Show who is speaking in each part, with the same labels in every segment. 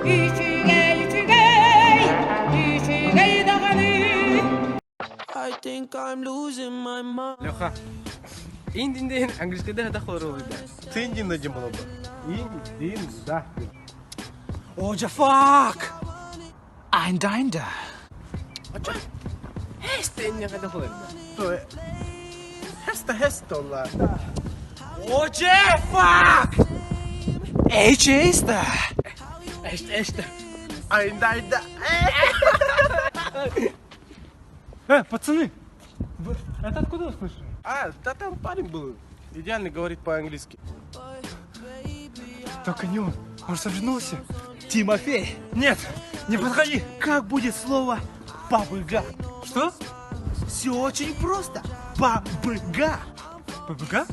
Speaker 1: Үчүгэй, үчүгэй, үчүгэй даҕаны.
Speaker 2: I think I'm losing my mind.
Speaker 3: Леха, Индин английскийда это хоррор да.
Speaker 4: Циндин дадим было бы. Индин, да.
Speaker 5: О, fuck! Ein da.
Speaker 3: Hästen это хоррор.
Speaker 4: То Хеста хестола.
Speaker 5: О, fuck! Эйчейста!
Speaker 3: Эст эст.
Speaker 4: Айда айда.
Speaker 5: Пацаны, вы это откуда услышали?
Speaker 4: А, да там парень был. Идеально говорит по-английски.
Speaker 5: Только не он. Он же вернулся. Тимофей! Нет, не подходи! Как будет слово «бабыга»? Что? Все очень просто. Бабыга. Бабыга?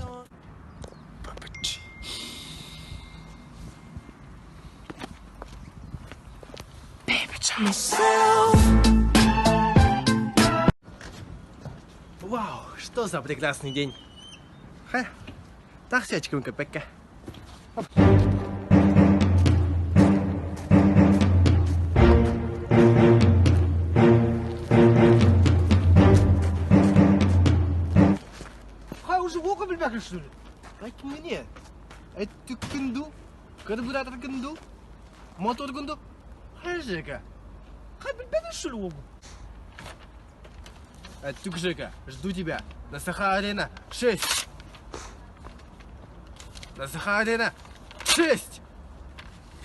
Speaker 4: Вау, что за прекрасный день. Хэ, тахсячкам кпк.
Speaker 5: Хай уже волка бельбяка, что ли?
Speaker 4: Как мне? Это кынду, карбюратор кынду, мотор кынду. Хай,
Speaker 5: Хай бельбяка, что ли, волку?
Speaker 4: Аттюк Жека, жду тебя на Саха-Арена 6. На Саха-Арена 6.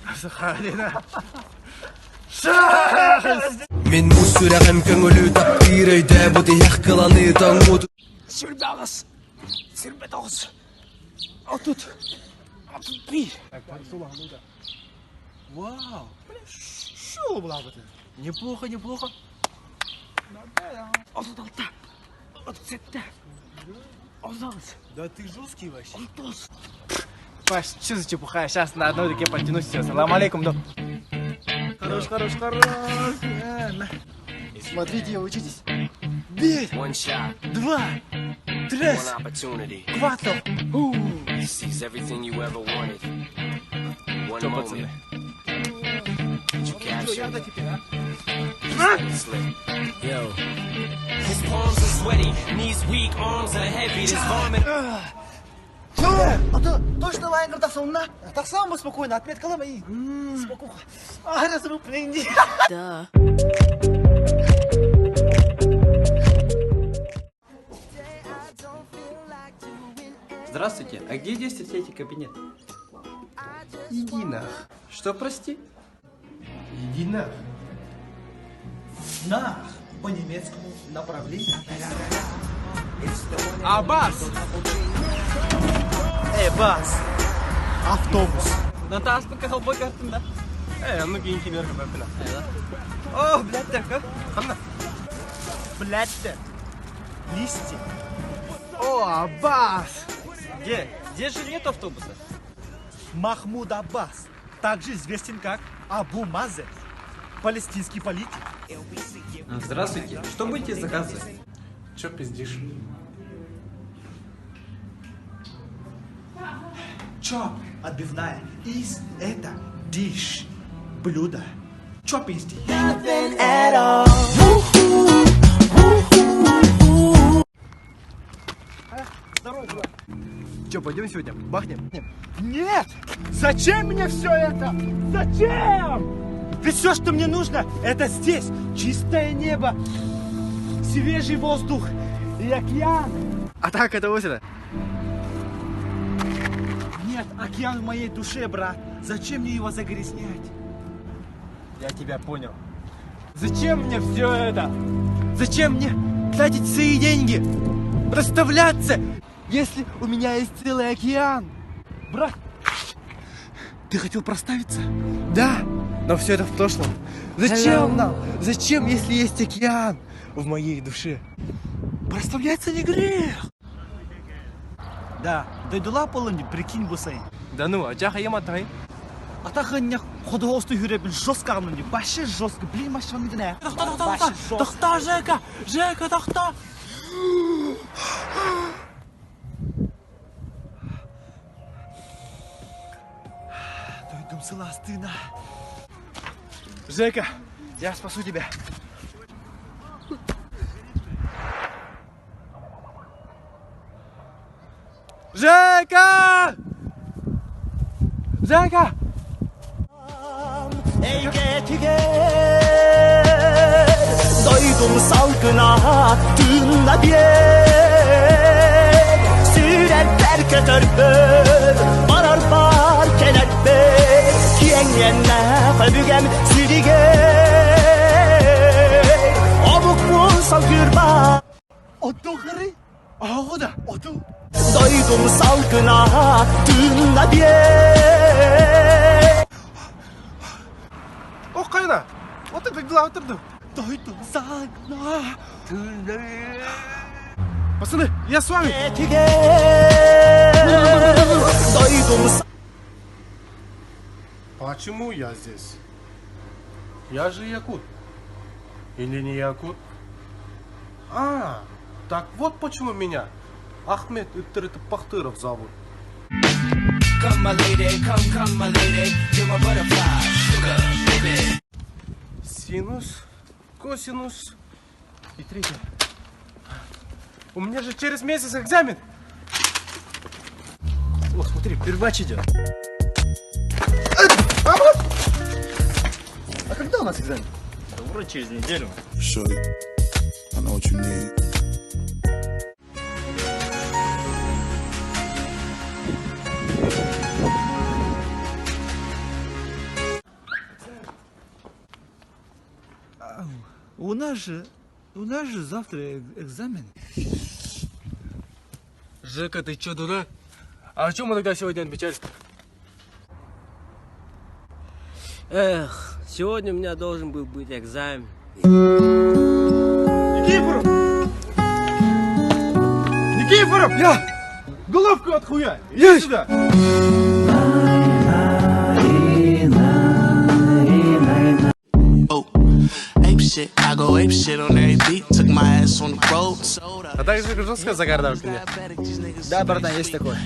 Speaker 4: На Саха-Арена 6.
Speaker 2: Мен сүрэҕим көҥүлү таптыыр өйдөөбүт иһэх кыланы тоҥмут
Speaker 5: Сюрбягас! Сюрбетос! А тут... А тут пи!
Speaker 4: Вау,
Speaker 5: Шо была бы ты?
Speaker 4: неплохо, неплохо.
Speaker 5: А тут алта! А тут сетте! Озалыс!
Speaker 4: Да ты жесткий вообще.
Speaker 5: Антос!
Speaker 4: Паш, что за чепуха? Сейчас на одной руке подтянусь все. Салам алейкум, да. Хорош, хорош, хорош. Смотрите, учитесь. Бить!
Speaker 6: One shot,
Speaker 4: Два! Tres!
Speaker 6: one opportunity.
Speaker 4: Кватро!
Speaker 6: He sees everything you ever wanted. One
Speaker 4: Чё,
Speaker 6: moment
Speaker 4: пацаны?
Speaker 6: that you capture. Just let it slip. Yo. His palms are sweaty, knees weak, arms are heavy. This vomit.
Speaker 5: А то точно лайнер тахсауна? Тахсаун спокойно, отметка и спокойно. А, раз вы пленди.
Speaker 3: Здравствуйте, а где здесь третий кабинет?
Speaker 4: Иди нах.
Speaker 3: Что, прости?
Speaker 4: Иди нах.
Speaker 5: Нах, по немецкому направлению.
Speaker 4: Аббас!
Speaker 5: Эй, бас! Автобус.
Speaker 3: Ну тас пока холбой да?
Speaker 4: Э, а ну кинь киберка папина.
Speaker 3: О, блядь, так, а?
Speaker 4: Ханна.
Speaker 5: Блядь, листья.
Speaker 4: О, Аббас!
Speaker 3: Где? Здесь же нет автобуса.
Speaker 5: Махмуд Аббас, также известен как Абу Мазен, палестинский политик.
Speaker 3: Здравствуйте, что будете заказывать?
Speaker 4: Чё пиздишь?
Speaker 5: Чоп, отбивная, из это диш, блюдо. Чё пиздишь?
Speaker 4: Чё, пойдем сегодня? Бахнем?
Speaker 5: Нет! Зачем мне все это? Зачем? Ведь все, что мне нужно, это здесь чистое небо, свежий воздух и океан.
Speaker 4: А так, это озеро.
Speaker 5: Нет, океан в моей душе, брат. Зачем мне его загрязнять?
Speaker 4: Я тебя понял. Зачем мне все это? Зачем мне тратить свои деньги? Расставляться, если у меня есть целый океан?
Speaker 5: Брат, ты хотел проставиться?
Speaker 4: Да, но все это в прошлом. Зачем нам? Зачем, если есть океан в моей душе?
Speaker 5: Проставляться не грех. Да, дойдула полыни, прикинь, бусай.
Speaker 4: Да ну, а чаха ема тай?
Speaker 5: А так не ходоосту хүребин жестко анны, вообще жестко, блин, машина не
Speaker 3: Тохта, тохта, Жека! Жека, тохта!
Speaker 5: Дойдум сыластына.
Speaker 4: Жека, я спасу тебя. Жека! Жека!
Speaker 2: Дойдум салгына тыынна биэр Сүүрэрбэр көтөрбөр барарбар кэлэрбэр Киэҥ өбүгэм сиригэр Омукпун салгыырбар
Speaker 4: Отто горы? А да, оту.
Speaker 2: Дойдум салгына тыынна биэр
Speaker 5: Ох, хайна! Вот это дела отырду.
Speaker 4: Дойдум салгына
Speaker 5: Пацаны, я с вами.
Speaker 2: Дойдум
Speaker 5: Почему я здесь? Я же якут. Или не якут? А, так вот почему меня Ахмед Итырытып-Пахтыров зовут.
Speaker 6: Come, my lady, come, come, my lady, you're my butterfly, sugar, baby.
Speaker 5: Синус, косинус и третье. У меня же через месяц экзамен.
Speaker 4: О, смотри, первач идет. А когда у нас экзамен?
Speaker 7: Вроде через неделю.
Speaker 8: Shorty, I know what you need.
Speaker 4: У нас же, у нас же завтра экзамен.
Speaker 3: Жека, ты чё, дурак? А о чем мы тогда сегодня отмечали?
Speaker 6: Эх, сегодня у меня должен был быть экзамен.
Speaker 5: Никифоров! Никифоров! Я! Головку от хуя! Иди сюда!
Speaker 9: Oh, ape shit. I go ape shit on every beat. Took my ass on the road. Sold out.
Speaker 5: А также жестко загардавки нет.
Speaker 4: Да, братан, есть такое.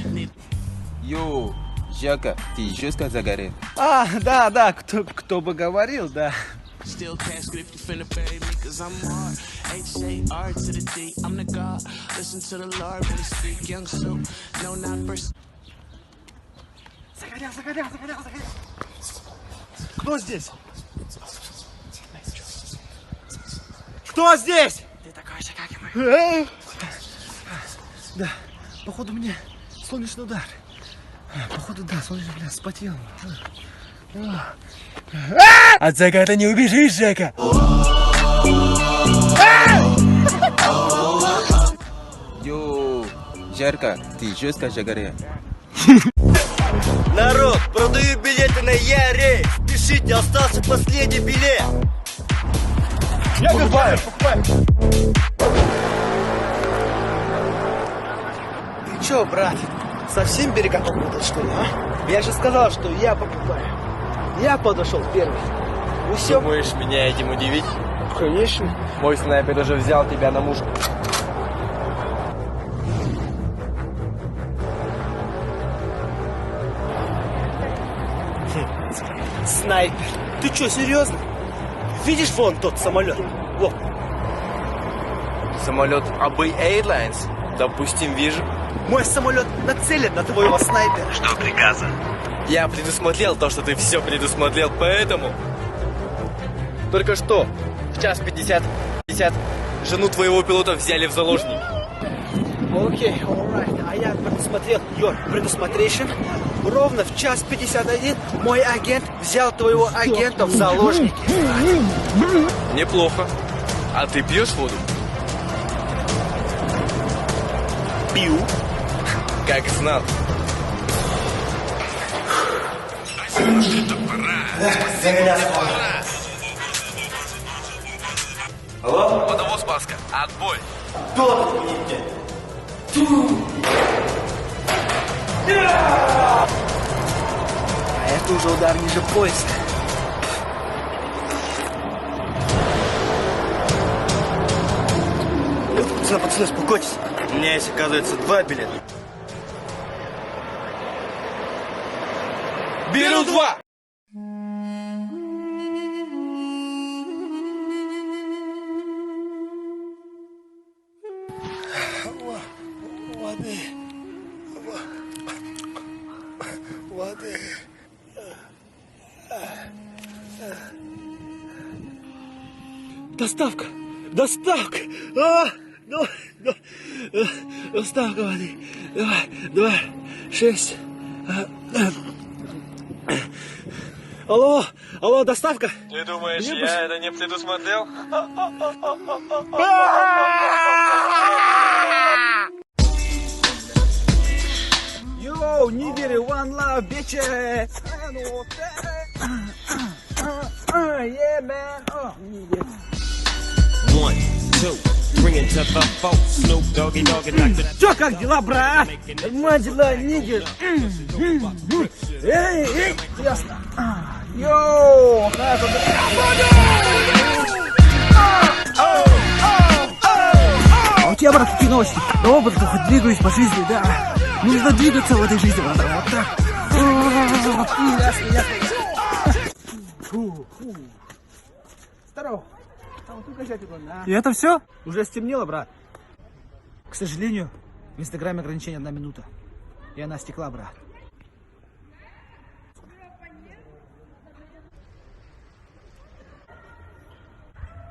Speaker 10: Йоу, Жека, ты жестко загорел.
Speaker 4: А, да, да, кто, кто бы говорил, да.
Speaker 9: Still casket if you finna bury me, cause I'm hard. H A R to the D, I'm the God. Listen to the Lord when he speak. Young Sue, no, not first.
Speaker 4: Загорел, загорел, загорел, загорел. Кто здесь? Кто здесь? Ты такой же, как и мы. Да, походу мне солнечный удар. Походу, да, солнечный, бля, вспотел. От заката не убежишь, Жека.
Speaker 10: Йоу, Жерка, ты жестко загорел.
Speaker 2: Народ, продаю билеты на Я-рейс. Пишите, остался последний билет.
Speaker 5: Я покупаю, покупаю.
Speaker 4: Ты чё, брат, совсем берега попутал, что ли, а? Я же сказал, что я покупаю. Я подошел первый. Ну все.
Speaker 3: Думаешь, меня этим удивить?
Speaker 4: Конечно.
Speaker 3: Мой снайпер уже взял тебя на мушку.
Speaker 4: Снайпер. Ты чё, серьезно? Видишь вон тот самолет? Вот.
Speaker 3: Самолет Абэй Airlines. Допустим, вижу.
Speaker 4: Мой самолет нацелен на твоего снайпера.
Speaker 3: Что приказа? Я предусмотрел то, что ты все предусмотрел, поэтому... Только что в час пятьдесят, пятьдесят жену твоего пилота взяли в заложники.
Speaker 4: Окей, alright. А я предусмотрел your предусмотрение. Ровно в час 51 мой агент взял твоего агента в заложники.
Speaker 3: Неплохо. А ты пьешь воду?
Speaker 4: Пью.
Speaker 3: Как знал. Алло? Водовоз Баска. Отбой.
Speaker 4: А это уже удар ниже пояса.
Speaker 7: Пацаны, пацаны, успокойтесь. У меня есть, оказывается, два билета.
Speaker 3: Беру два!
Speaker 4: Доставка! Доставка! А, давай, давай. Доставка воды. Давай, два, шесть. Алло, алло, доставка.
Speaker 3: Ты думаешь, Мне я это не предусмотрел?
Speaker 4: Yo, nigger, one love, bitches. Yeah, man.
Speaker 6: One, two, three and to the four. Snoop Doggy Dogg and Dr.
Speaker 4: Чё, как дела, брат? Нормально дела, нигер. Эй, эй, ясно. Йоу, А у тебя, брат, какие новости? Давай, брат, хоть двигаюсь по жизни, да. Нужно двигаться в этой жизни, брат. Вот так. Ясно, ясно. Фу, фу. Здорово.
Speaker 5: И это все?
Speaker 4: Уже стемнело, брат. К сожалению, в Инстаграме ограничение одна минута. И она стекла, брат.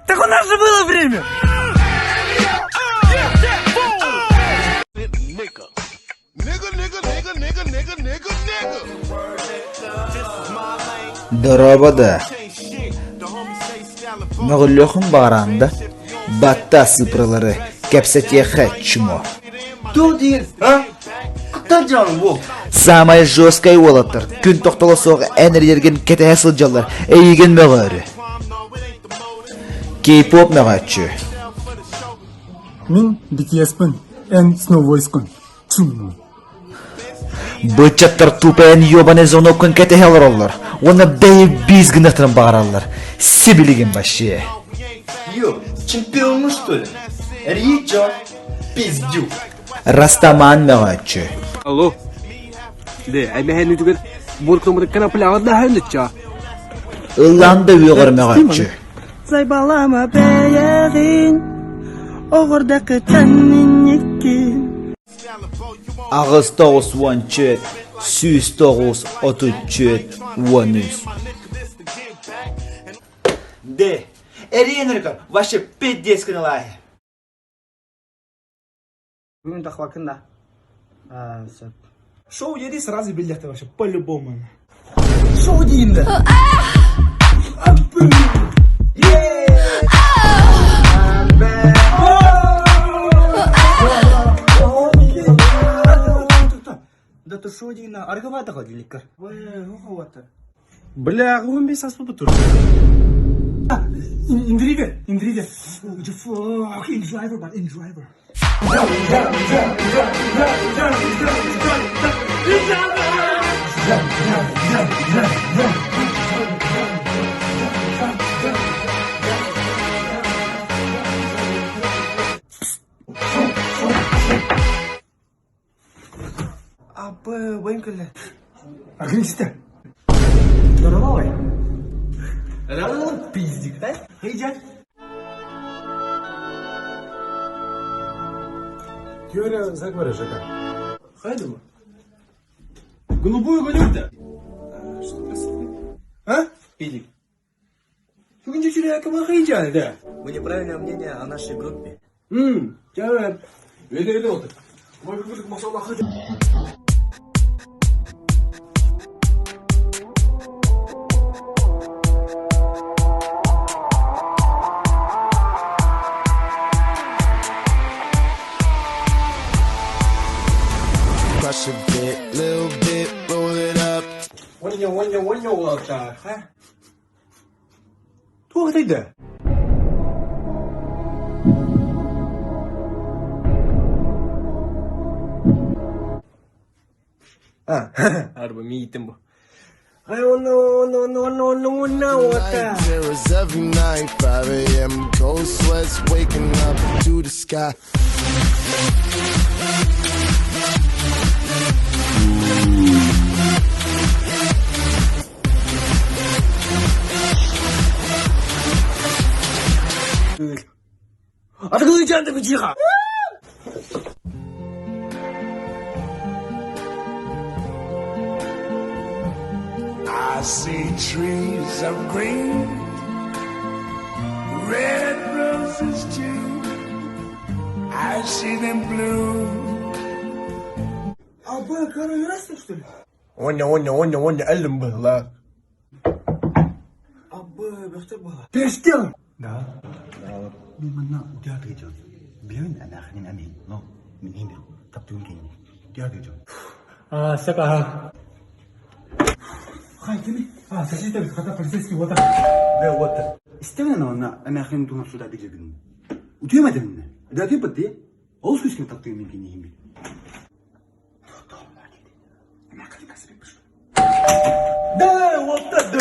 Speaker 5: Так у нас же было время!
Speaker 11: Дорообо да. Мөҕүллүөххүн баҕараҕын да, баттаа сыыппаралары кэпсэтиэххэ чмо. Саамай жесткай уолаттар күн тохтоло суох эн эрийэргин кэтэһэ сылдьаллар эйигин мөҕөөрү. Кей-поп мөҕөөччү.
Speaker 12: Мин BTS-пин, эн Snow-Voice-кун.
Speaker 11: Быччаттар тупайан ёбаный звоноккун кэтэһэ олороллор уонна бэйи-биис гыныахтарын баҕараллар. Сибилигин вообще.
Speaker 7: Ё, чемпион что ли? Ричо, пиздюк.
Speaker 11: Растаман мөҕөөччү.
Speaker 4: Алло. Де, эмэһэн үтүгэр буркумрыккана пляҕырдаһын
Speaker 11: Ыллаан да үөҕэр мөҕөөччү.
Speaker 4: Сайбалама бэйэҕин, оҕордакыттан инниккин.
Speaker 11: 894 109 34 13.
Speaker 4: Де, эрийэн вообще пиздец гыналаай. Бүгүн тахвакын да.
Speaker 5: Шоу дири сразу билет вообще, по-любому. Шоу диин да.
Speaker 4: Да то шоу диин аргавата ходиликкар.
Speaker 5: Бля, он без аспы тур. Индривер, Индривер. Fuck, in driver, but in driver.
Speaker 4: Абы, вэнкэлэ.
Speaker 5: Агнесита.
Speaker 4: Здоровый. Пиздик, да? Иди.
Speaker 5: Теория заговора ЖК. Хайдума. Голубую гулюта. А?
Speaker 4: Пилик.
Speaker 5: Да.
Speaker 7: Вы неправильное мнение о нашей группе.
Speaker 2: Crush a bit, little bit, roll it up.
Speaker 5: Туох да?
Speaker 4: А, арба миитин бу. Ай, оно, оно, оно, оно, оно, оно,
Speaker 2: Night terrors every night, 5 a.m. Cold sweats waking up to the sky.
Speaker 4: Аргылыжан да бижиха.
Speaker 8: I see trees of green, red roses too. I see them bloom.
Speaker 4: А Б, коронавирус, что ли?
Speaker 7: Оня, оня, оня, оня, әлім была.
Speaker 4: А Б, бөхтөр была. Перестел! Да.
Speaker 7: Мен удяды идет. Билен анахнин амин. Но, мен имя. Таптун кенни. Удяды идет.
Speaker 12: А, сака.
Speaker 4: Хай, кими?
Speaker 12: А, сосед хата полицейский вот
Speaker 7: Да, вот. Истемен она анахнин туна сюда дигин. Утуема демне. Да ты пати. Ол сүскен таптун мен кенни химби.
Speaker 4: Да, вот так, да.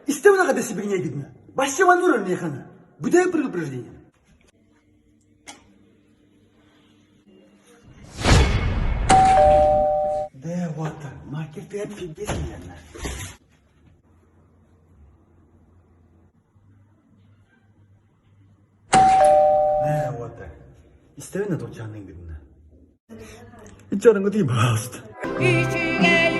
Speaker 4: Истемна когда себе не видно. Баще ванура не хана. Будай предупреждение. Да, вот так. Макер, ты офигеть, наверное. Да, вот так. Истемна толчанын видно.
Speaker 7: Ичарыңы дейм, пожалуйста.
Speaker 1: Үчүгэй.